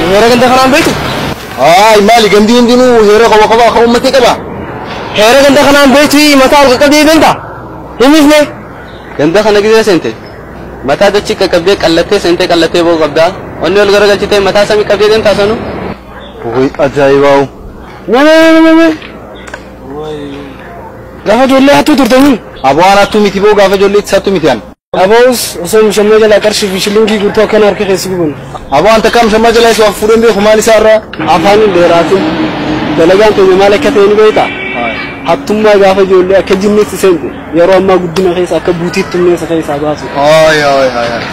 Heera ganda kanaan beektu? Haay maali gandi hundinuu heera qaba qaba akka uummatee qaba. Heera ganda kanaan beektu mataa ol qaqqabdee deemta? Himifne? Ganda kana gisee seente mataa dachii qaqqabdee qallattee seentee qallattee ba'uu qabdaa. Onni ol garagalchitee mataa samii qabdee deemtaa sanu. Wuy ajaa'ibaawu. Mee. Gaafa ijoollee hattuu turtanii? Aboo waan hattuu miti boo gaafa ijoollee itti hattuu miti an. Aboos osoo mishammaa jalaa qarshii fi shillingii guutuu akkana harka keessa guban. Aboo an takka mishammaa jalaa isa fuudheen beeku maal isaa irraa? Afaan hin dheeraatin. Dalagaan keenya maal akka ta'e ni beektaa? Hattummaa gaafa ijoollee akka jinniitti seente yeroo ammaa guddina keessa akka buutiitti humneessa keessaa baasu. Haay haay haay.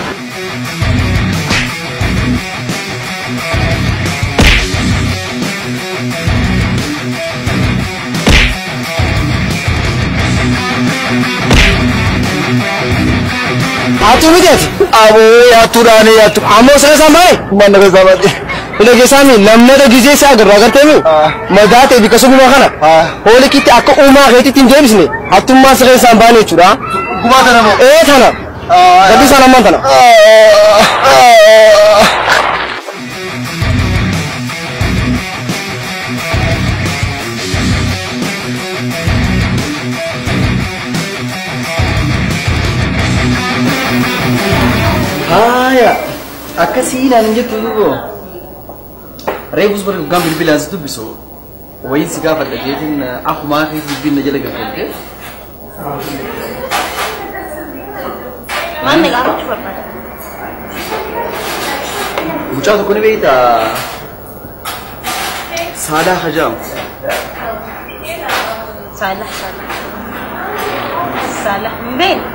Hattuu miti ati? Aboo hattuudhaani hattu. Ammoo siree isaan baay'ee? Manna keessaa baay'ee. Ila keessaa mi lammata gisee isaa agarru agartee mi? Madaa ta'e bika suguma kana. Hoolikitti akka uumaa keetitti hin deebisne hattummaa siree isaan baane jechuudha. Gumaa tana moo? Ee tana. Gaddi isaan ammaan tana. Haaya akkasii naan hin jettu duuba. Reefus bara hoggaan bilbilaan si dubbisu wayiin si gaafadha jeetiin akkumaa fi dubbiin na jala gaggeesse. Maal na gaafachuu barbaada? Mucaa tokko ni beektaa? Saalaa Hajaam. Saalah Saalah. Saalah hin beekne.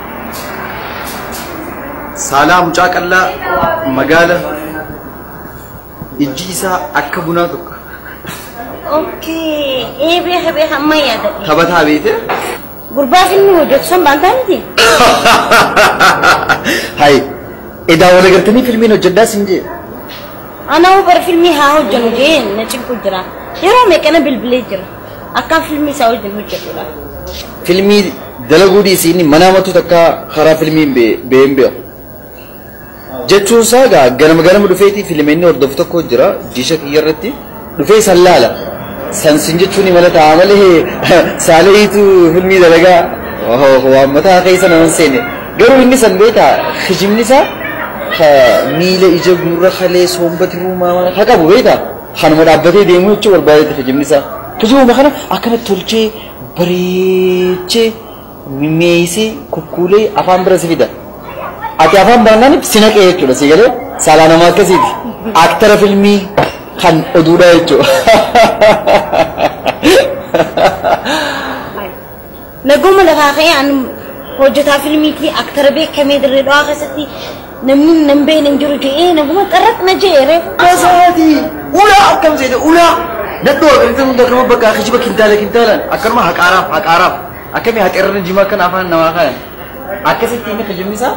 Saalaa mucaa qal'aa magaala ijji isaa akka bunaa tokko. Okay, ee beeka beeka amma yaadadhe. Taphataa beekte? Gurbaa filmii hojjetu san baantaa miti? Hayi, edaa wal agartanii filmiin hojjedhaa sin jee. Anaa bara filmii haa hojjennu jee na cinqu jira. Yeroo meeqana bilbilee jira. Akkaan filmii isaa wajjin hojjetudha. Filmii dalaguu dhiisii inni mana hamatu takka karaa filmii hin beeku. Jechuun isaa egaa ganama ganama dhufeetii filmii inni hordofu tokko jira jiisha kiyya irratti dhufee san laala. San sin jechuun imala ta'a malee saaleetu filmii dalagaa waan mataa keessa nama hin seenne. Garuu inni san beekaa hijimni isaa miila ija gurra kalee somba tiruu maamaa haa qabu beekaa kanuma dhaabbatee deemuu jechuu barbaadetti hijimni isaa. Hijimuma kana akkana tolchee bareechee mimmeessee kukkuulee afaan bira si fida. Ati afaan baannaan si naqee jechuudha si galee saalaa nama akkasiiti. Aktara filmii kan oduudha jechuudha. Naguma lafaa ka'ee ani hojjetaa filmiitii aktara beekamee dirree dhawaa keessatti namni nan beekne hin jiru jedhee naguma xarraq na jedhee reefu. Gazaati! Ulaa akkam seete ulaa! Nadhoo agartee hunda akkama bakka kijiba kintaala kintaalaan akkanuma haqaaraaf haqaaraaf akkamii haqeerra jimaa kan afaan namaa kayan akkasitti inni kijibni isaa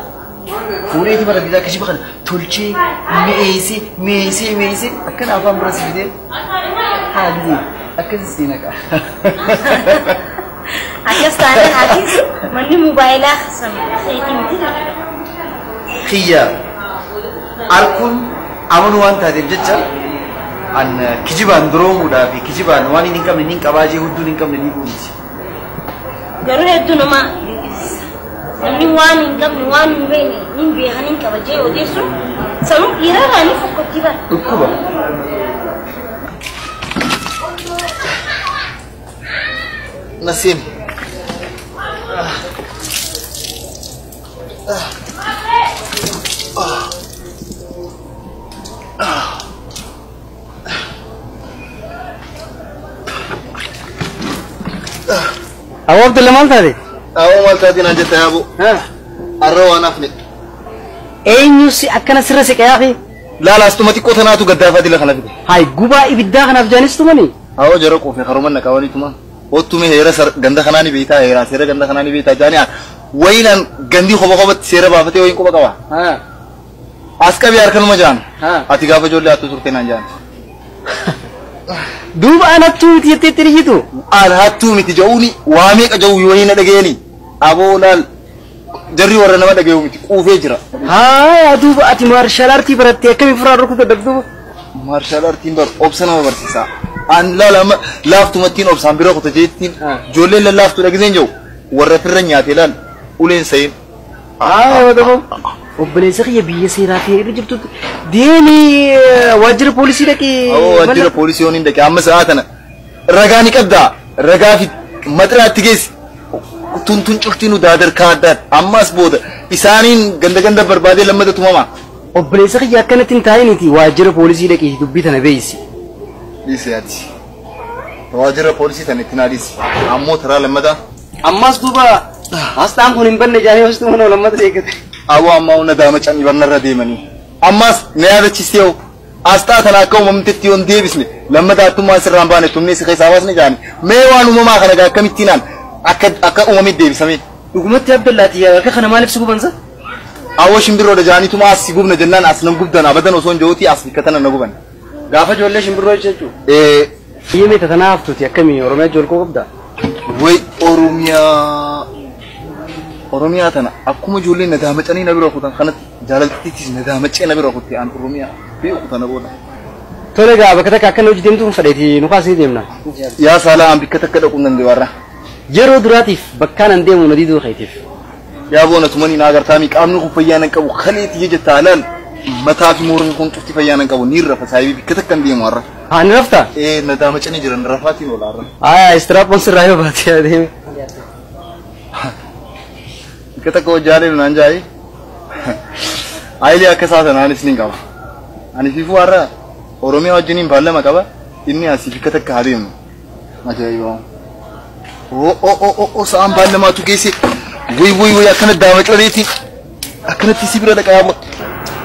fuudheeti bara bitaa kijiba kana tolchee mi'eessee mi'eessee mi'eessee akkana afaan bira si fidee haalli akkasi si naqa. Akkas taanaan atis manni moobaayilaa keetii miti jechuudha. Kiyya arkuun amanuu waan taateef jecha an kijibaan duroomuudhaa fi kijibaan waan hin qabne hin qabaa jee hudduun hin qabne dhiibuu miti. Garuu hedduu nama namni waan hin qabne waan hin beekne hin beekan hin qaba jee odeessuun sanuu dhiirarraa ni fokkottii bara. Dhukkuba. Nasiin. Aboo Abdullah maal taate? Aboo maal taate naan jette yaaboo? Har'a waan hafne. Eenyu si akkana sirra siqe yaafi? Laala astuma xiqqoo tanaatu gaddaafaa dila kana fide. Hayi gubaa ibiddaa kanaaf jaanis tumani? Awoo jara quufe karuma na qabanii tuma. Ottume heera ganda kanaa ni beektaa heeraa seera ganda kanaa ni beektaa jaanii wayinaan gandii qoba qobatti seera baafatee wayin qoba qaba. As qabii harkanuma jaan. Ati gaafa ijoollee hattuu turte naan jaan. Duuba an hattuu miti jettee itti dhiyyitu? An hattuu miti ja'uuni waa meeqa ja'u yoo hin dhaga'eeni. Aboo laal jarri warra nama dhaga'u miti quufee jira. Haa duuba ati maarshaal aartii barattee akkamii furaa rukuta dadduuba? Maarshaal artiin bar obsa nama barsiisa. An laala laaftumattiin obsaan bira kuta jeettiin ijoolleen lallaaftuu dhagiseen jiru warra firra nyaatee laal uleen sayin. Obboleessa kiyya biyya seeraa fi irra jirtutti deemii waajjira poolisii dhaqee. Waajjira poolisii yoon hin dhaqee amma sa'aa tana ragaa ni qabdaa ragaa fi maxiraatti geessi tun cuftii nu daadarkaa addaan ammas booda isaaniin ganda ganda barbaadee lammata tumama. Obboleessa kiyya akkanatti hin taa'iniiti waajjira poolisii dhaqee dubbii tana beeysi. Dhiisi ati. Waajjira poolisii tana itti naadhiisi. Ammoo taraa lammataa. Ammas duuba asxaan kun hin banne jaanii hoostuu mana lammata eeggate. Awwa ammaa hunda daama camii barnarra deemanii. Ammas na yaadachiistee hoo asxaa tana akka uumamtetti yoon deebisne lammata attummaan sirraan baane tumnee si keessaa baasne jaani. Mee waan uumamaa kana gaa akkamittiin aan akka uumametti deebisame. Dhugumatti Abdallaati harka kana maaliif si gubansa? Awwa shimbirroodha jaaniituma as si gubna jennaan as nan gubdan abadan osoo hin jiruuti as bikka tana na guban. Gaafa ijoollee shimbirroo jechuudha. Biyya meeta tanaa haftuuti akkamii Oromiyaa ijoollee qabda? Way Oromiyaa Oromiyaa tana akkuma ijoolleen na daamacanii na bira kutan kanatti jaalaltittis na daamacee na bira kutte aan Oromiyaa beeku tana booda. Tole gaa bakka takka akkana hojii deemtu fedheeti nu kaasee deemna. Yaa saalaa aan bikka takka dhaquu nan deewarra. Yeroo duraatiif bakkaan an deemu na diduu keetiif. Yaa boona tumanii na agartaami qaamni kun fayyaa nan qabu kaleeti jetta alaal mataa fi mormi kun cufti fayyaa nan qabu ni rafa saayibii bikka takka hin deemu har'a. Haa ni rafta? Na daamacanii jiran rafaatiin oola har'a. Haa istiraappoon sirraa yoo baate adeeme. Bikka takka hojjaalee naan jaayi. Ayilee akka isaa sanaanis ni qaba. Ani fiifuu har'a Oromiyaa wajjiniin baallama qaba inni asii bikka takka haa deemu. Ajaa'iba. Oo sa'aan baallamaatu geesse. Way way way akkana daamacoleeti akkanatti si bira dhaqaa yaaboo.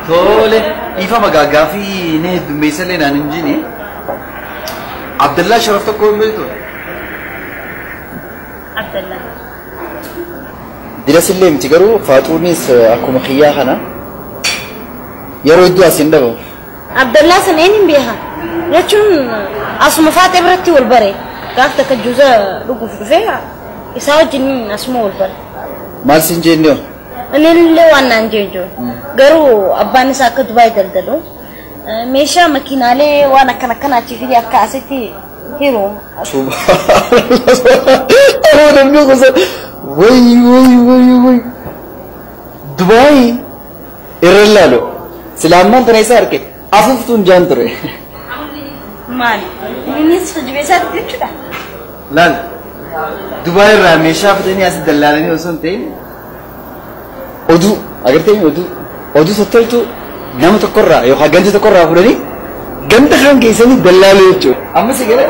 Tole dhiifama gaafii ni heddummeessallee naan hin jine. Abdallaa Sharaf tokko hin beektu? Abdallaa. Dirasillee miti garuu faaxuunis akkuma kiyyaa kana yeroo hedduu as hin dhabamu. Abdallaa sana eenyuun beeka? Jechuun asuma faaxee biratti wal bare. Gaaf takka juuza dhuguuf dhufee isaa wajjin asuma wal bare. Maal siin jennee? Inni illee waan naan jee jiru. Garuu abbaan isaa akka Dubaay daldalu meeshaa makiinaalee waan akkana akkana achi fidee akka asitti hiru. Subhanallah. Namni kusa way way way way. Dubaay irra laalu. Silaamaan tana isa arge afuuftuun jaan ture. Maali? Innis hojii jechuudha. Laal. Dubaay irraa meeshaa fidanii as dallaalanii osoo hin ta'in oduu agartee oduu tottoltu nama tokkorraa yookaan ganda tokkorraa fuudhanii ganda kan geessanii dallaaluu jechuudha. Amma si galee?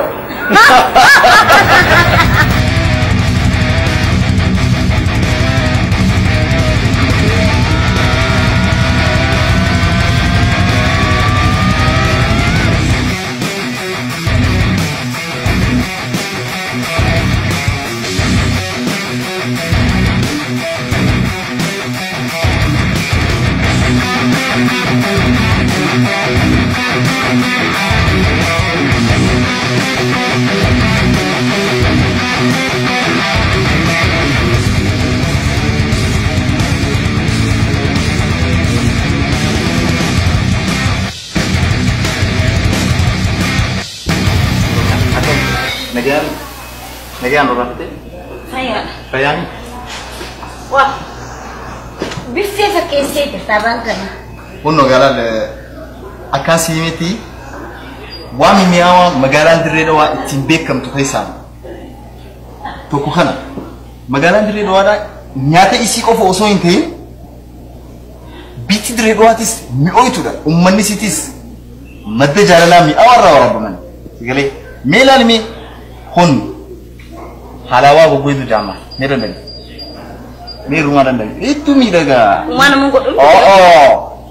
Nagaan rafte? Fayyaa. Fayyaan? Waa. Biffee fakkeessee jirta baan kana. Kunno galaal akkaan siimeti waan mi'aawaa magaalaan Dirree Dhawaa ittiin beekamtu keessaa tokko kana. Magaalaan Dirree Dhawaadhaa nyaata isii qofa osoo hin ta'in biitti Dirree Dhawaatis mi'ooytuudha. Uummanni isiitis madda jaalalaa mi'aawaa irraa waraabaman. Galee mee ilaalmi kun halaawaa goggoitu jaama mee danda'e mee rumaa danda'e hedduu miidhagaa. Uumaa nama godhu.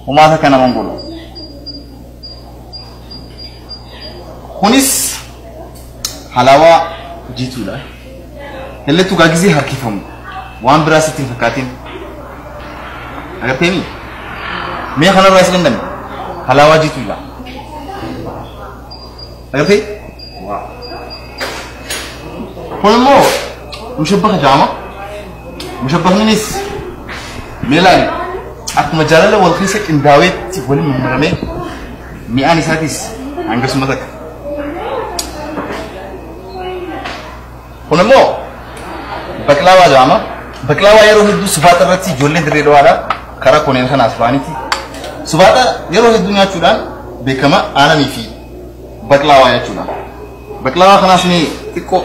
Uumaa takka nama godhu. Kunis halaawaa jiituudha. Hellettu gaagisee harkifamu waan biraa sitti hin fakkaatin. Agarteemi mee kanarraa is danda'ame halaawaa jiituudha. Agartee? Kun immoo mushabbaha jedhama. Mushabbahnis mee ilaali akkuma jaalala wal keessa qindaaweetti waliin mimmiramee Mi'aan isaatis hangasuma takka. Kun immoo baklaawaa jedhama. Baklaawaa yeroo hedduu sufaata irratti ijoolleen dirree dhawaadha. Karaa koneen kanaas ba'aniiti. Sufaata yeroo hedduu nyaachuudhaan beekama aananii fi baklaawaa jechuudha. Baklaawaa kanaas mee xiqqoo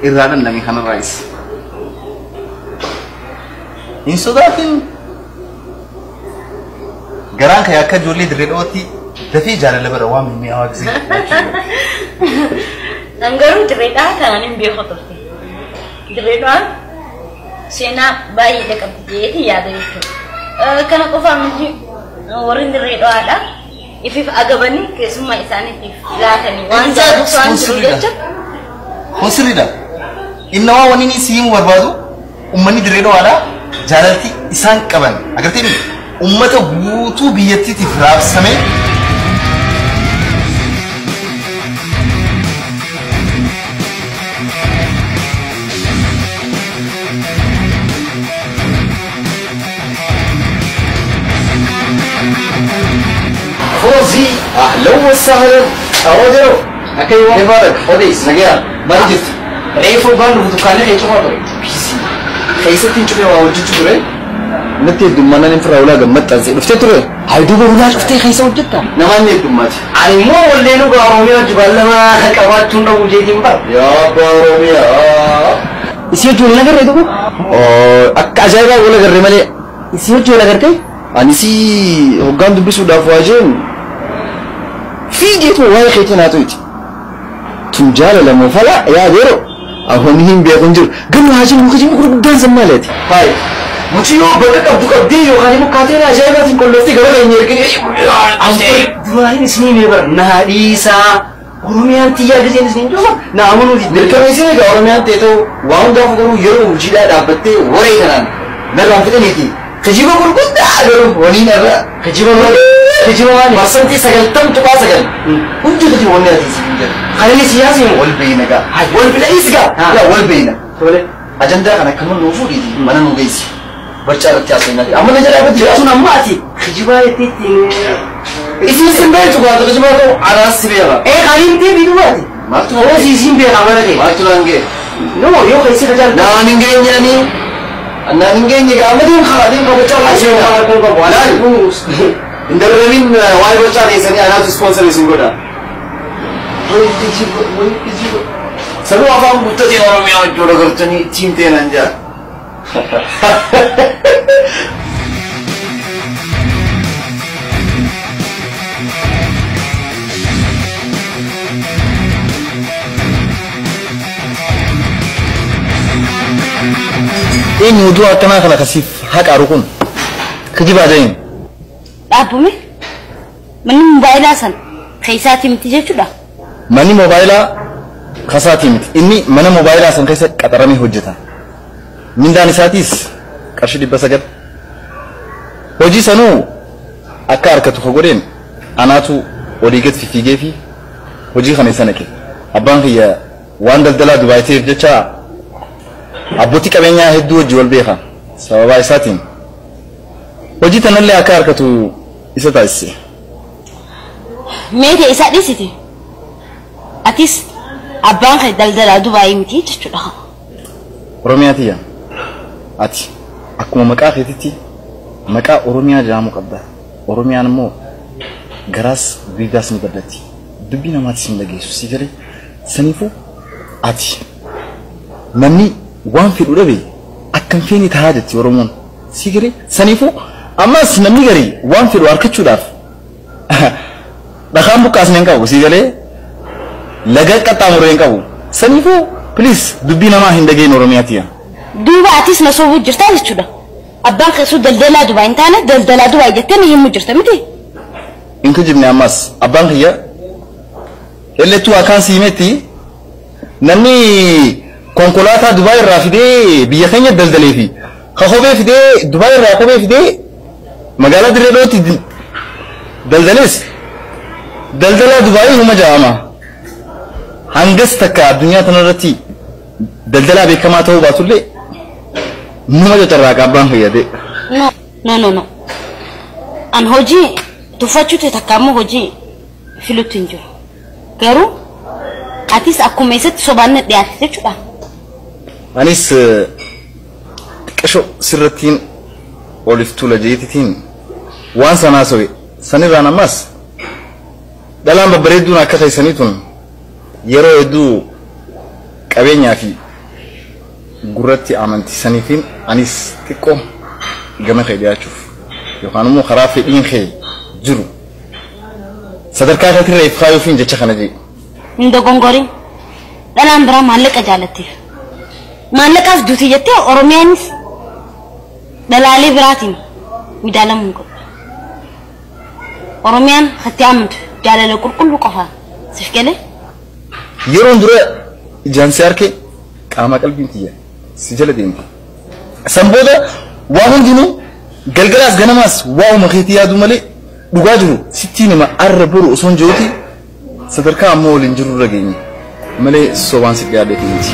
irraa dhandhame kanarraayis. Hin sodaatin. Garaan kee akka ijoollee dirree dhawaatti dafee jaalala bara waan mi'aawaa gisee. An garuu dirree dhawaa kanaan hin beeku turte. Dirree dhawaan seenaa baay'ee qabdi jedheetiin yaada jechuudha. Kana qofaa miti warri dirree dhawaadha. Ifiif agabanii keessummaa isaaniitiif laatanii waan jaalatu waan jiru jecha. Kun sirriidha. Inni waa wanni inni si himuu barbaadu uummanni dirree dhawaadha jaalalti isaan qaban agartee uummata guutuu biyyattiitiif raabsamee. فوزي اهلا وسهلا اودرو اكيوا كيف حالك اوديس نجا ما جيت ريفو بان دكان خي چوفا تري بيسي خيستين چوفا وجي تري نتي دمانا نفرا ولا غمطان سي دفتي تري هاي دوبا ولا شفتي خيسه وجتا نمان دمات اني مو ولينو غاروميا جبالما قباتون ነው وجيتين با يا باروميا اسيو جول نغر دوبا او اكا جايبا ولا غري مالي اسيو جول نغر تي انسي هوغان دبسو دافواجين fiigeetu waa'ee keetii naa tuuti. Tun jaalala moo fala yaa yeroo ahoon hin beeku hin jiru. Garuu haajin muka jiru gurguddaan san maaleeti. Hayi mucayyoo bakka qabdu qabdee yookaan immoo kaateen ajaa'ibaatiin qollooftee gara keenya ergee. Duraan isinii mee bara naa dhiisaa Oromiyaan tiyyaa giseen isin jiru naa amanuu didde. Dirqama isin egaa Oromiyaan ta'e ta'u waa hundaaf garuu yeroo hojiidhaa dhaabbattee waree kanaan narraan fixaniiti. Kijiba gurguddaa garuu waliin irra Kijiba maali? Kijiba maali? Parsantii 90.9 hundi kijiba wanni ati isin jedhu. Kan inni siyaasa himu. Wal beeyna gaa. Wal bila'is gaa. Yaa wal beeyna. Tole. Ajandaa kana akkuma nuu fuudhiiti mana nuu geessi. Barcaa irratti haasofnaa. Amma na jalaa batti Jechuun amma ati kijibaa itti ittiin. Isin sin beektu gaa kijibaa ta'u anaas si beeka. Ee kan hin ta'e bidubaati. Maaltu Hoo isin beeka mana kee. Maaltu naan ga'e? No yoo keessi tajaajila. Naan hin geenye naan hin geenye gaa amma deem kaa deem kabachaa laal. Hin darbamin waa'ee barcaa dhiyeessanii anaatu sponsor isin godha. Sababa afaan guuttateen Oromiyaa wajjin agartanii ittiin teenan jaa. Eenyu oduu akkanaa kana kasiif haqaaru kun kijibaa ta'een. Dhaabbume manni moobaayilaa sana keessaatii miti jechuudha. Manni moobaayilaa kasaatii miti. Inni mana moobaayilaa sana keessa qaxaramee hojjeta. Mindaan isaatiis qarshii 900. Hojii sanuu akka harkatu ka godheen anaatu olii gad fiigee fi hojii kana isa naqe. Abbaan kiyya waan daldalaa Dubaay ta'eef jecha abbootii qabeenyaa hedduu hojii wal beeka. Sababa isaatiin hojii tanallee akka harkatu isa taasise. Meetii isaa dhiisite. Atis abbaan kee daldalaa Dubaay miti jechuudha. Oromiyaa tiyya. Ati akkuma maqaa keetitti maqaa Oromiyaa jedhamu qabda. Oromiyaan immoo garaas dugdaas ni baddatti. Dubbii namaatis hin dhageessu si galee saniifuu ati namni waan fedhu dhabe akkam feene tahaa jetti Oromoon si galee saniifuu ammas namni garii waan fedhu harkachuudhaaf dhakaan buqqaasne hin qabu si galee laga qaxxaamuree hin qabu saniifuu please dubbii namaa hin dhageen Oromiyaa tiyya. Duuba atis na soobuu jirtaa jechuudha. Abbaan keessuu daldalaa Dubaay hin taane daldalaa Dubaay jettee ni himuu jirta miti. Hin kijibne ammas abbaan kiyya ellettuu akkaan si himetti namni konkolaataa Dubaay irraa fidee biyya keenya daldalee fi ka kophee fidee Dubaay irraa kophee fidee magaalaa Dirree Dhawootti daldalees daldalaa Dubaay huma jedhama. Hangas takka addunyaa tanarratti daldalaa beekamaa ta'uu baatullee nama cacarraaqa abbaan fayyade. No, no, no, no. An hojii tuffachuuti takka ammoo hojii filutti hin jiru. Garuu atis akkuma isatti sobaan na dhiyaatte jechuudha. Anis xiqqasho sirrattiin oliif tuula jeetitiin waan sanaa sobe sanirraan ammas dhalaan babbareedduun akka keessanii tun yeroo hedduu qabeenyaa fi gurratti amantiisaniitiin anis xiqqoo gama kee dhiyaachuuf yookaan immoo karaa fedhiin kee jiru sadarkaa keetirra if kaayuufiin jecha kana jedhe. Hin dogongorin. Dhalaan biraa maallaqa jaalatteef. Maallaqaaf duuti jettee Oromiyaanis dhalaalee biraatiin midaalamuu hin qabdu. Oromiyaan hatti amantu jaalala qulqulluu qofaan siif galee? Yeroon dura ijaan si arke qaama qalbiin tiyya si jala deemte. San booda waa hundinuu galgalaas ganamaas waa'uma keetii yaadu malee dhugaa jiru sittiin hima arra boru osoo hin jiruuti sadarkaa ammoo waliin jiru irra geenye malee sobaan si dhiyaadheeti miti.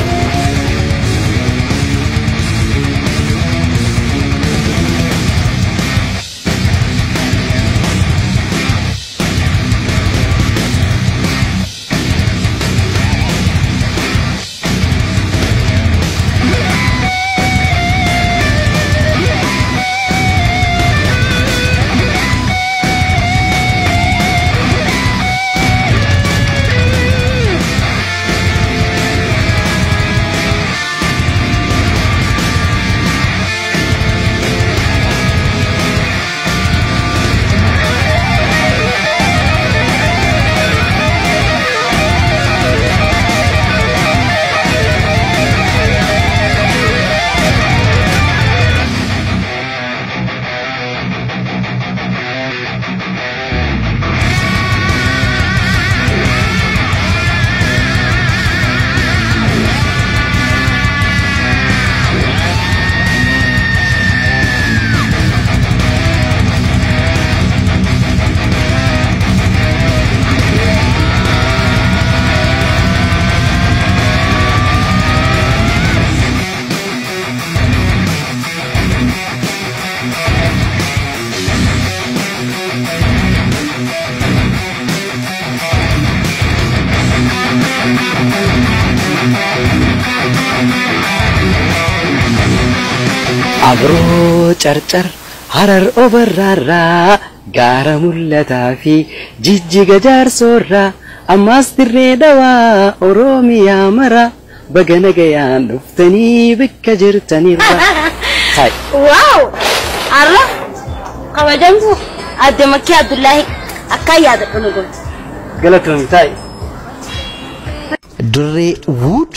Abroo carcar harar obarraarraa gaara mul'ataa fi jijjiga jaarsoorraa ammas dirree dhawaa Oromiyaa mara baga nagayaan dhuftanii bakka jirtanirra. Waaw! Arra kabajamtu adde Makkii Abdullaahi akkaan yaadadhu nu goote. Galatoomii taa'i. Dirree Wood.